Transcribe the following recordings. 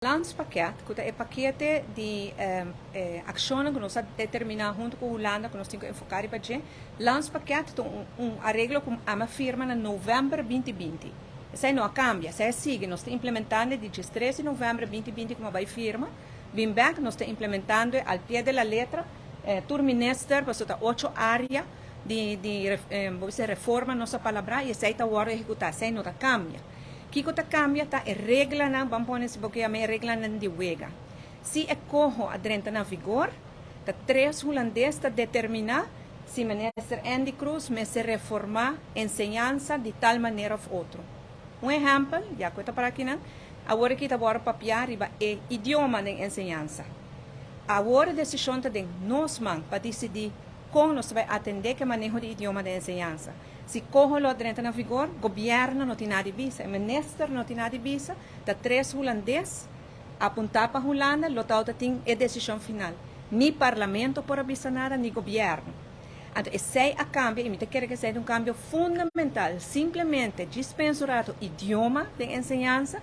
Landspakket, ku ta e pakete di akshonnan ku nos a determiná huntu ku Hulanda ku nos tin ku enfoká riba dje. Landspakket ta un areglo ku ama firma na novèmber 2020. Esei no a kambia, esei a sigui. Nos ta implementando e di 13 di novèmber 2020 ku a bai firma. Bin bèk nos ta implementando e al pie de la letra. Tur minister, pasobra ta ocho área di bo bisa reforma nos a palabrá i esei ta wòrdu ehekutá. Esei no ta kambia. Kiko ta kambia ta e reglanan, ban pone si bo ke yama e reglanan di wega. Si e koho a drenta na vigor, ta tres hulandes ta determiná si Minister Endy Croes mester reformá enseñansa di tal manera òf otro. Un ehèmpel, ya ku e ta para akinan, awor aki ta wòrdu papiá riba e idioma den enseñansa. Awor e desishon ta den nos man pa disidí kon nos ta bai atendé ku e maneho di idioma den enseñansa. Si koho lo a drenta na vigor, gobièrnu no tin nada di bisa, e minister no tin nada di bisa, ta tres hulandes apuntá pa Hulanda lo tawata tin e desishon final. Ni parlamento por a bisa nada, ni gobièrnu. Anto esei a kambia i mi ta kere ku esei ta un kambio fundamental. Simplemente djis pensa un ratu idioma den enseñansa,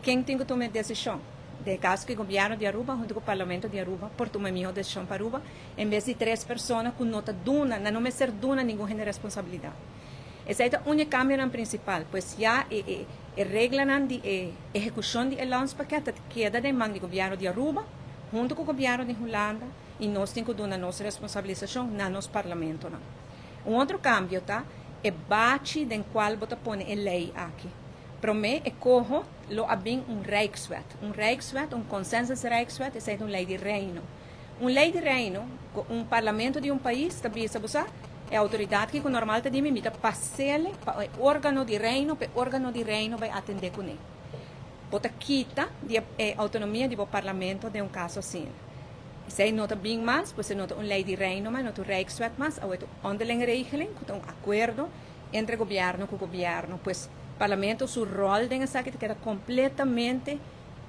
ken tin ku tuma e desishon? Den e kaso ku e gobièrnu di Aruba huntu ku parlamento di Aruba por tuma e mihó desishon pa Aruba. En bes di tres persona ku no ta duna, nan no mester duna ningun hende responsabilidat. Esei ta un di e kambionan prinsipal, pues ya e e e reglanan di e ehekushon di e landspakket ta keda den man di gobièrnu di Aruba huntu ku gobièrnu di Hulanda i nos tin ku duna nos responsabilisashon na nos parlamentonan. Un otro kambio ta e bachi den kual bo ta pone e lei aki. Promé e koho lo a bin un rijkswet. Un rijkswet, un consensusrijkswet, esei ta un lei di reino. Un lei di reino ku un parlamento di un pais ta bisa bo sa, e outoridat ki ku normal ta di mi, mi ta pas'el pa e organo di reino, pa e organo di reino bai atendé kuné. Bo ta kita di e outonomia di bo parlamento den un kaso asina. Esei no ta bin mas, pues e no ta un lei di reino mas, no ta un rijkswet mas, awe ta un onderlinge regeling ku ta un akuerdo entre gobièrnu ku gobièrnu. Pues parlamento su ròl den esaki ta keda kompletamente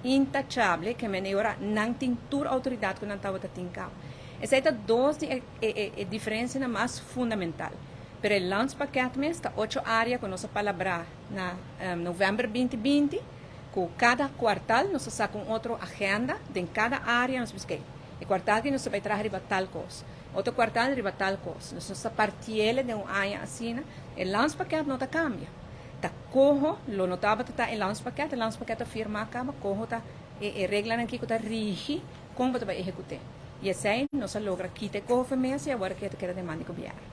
intachable, ke men e ora nan tin tur outoridat ku nan tabata tin kaba. Esei ta dos di e e e diferensianan mas fundamental. Pero e landspakket mes ta ocho área ku nos a palabrá na novèmber 2020, ku kada kuartal nos ta saka un otro agenda den kada área, nos bisa kei e kuartal aki nos ta bai traha riba tal kos, otro kuartal riba tal kos. Nos ta partiele den un aña asina. E landspakket no ta kambia. Ta koho lo no tabata ta e landspakket, e landspakket ta firmá kaba, koho ta e e reglanan kiko ta rigi kon bo ta bai ehekut'é. I esei nos a logra kita e koho fe mes i awor ke ta keda den man di gobièrnu.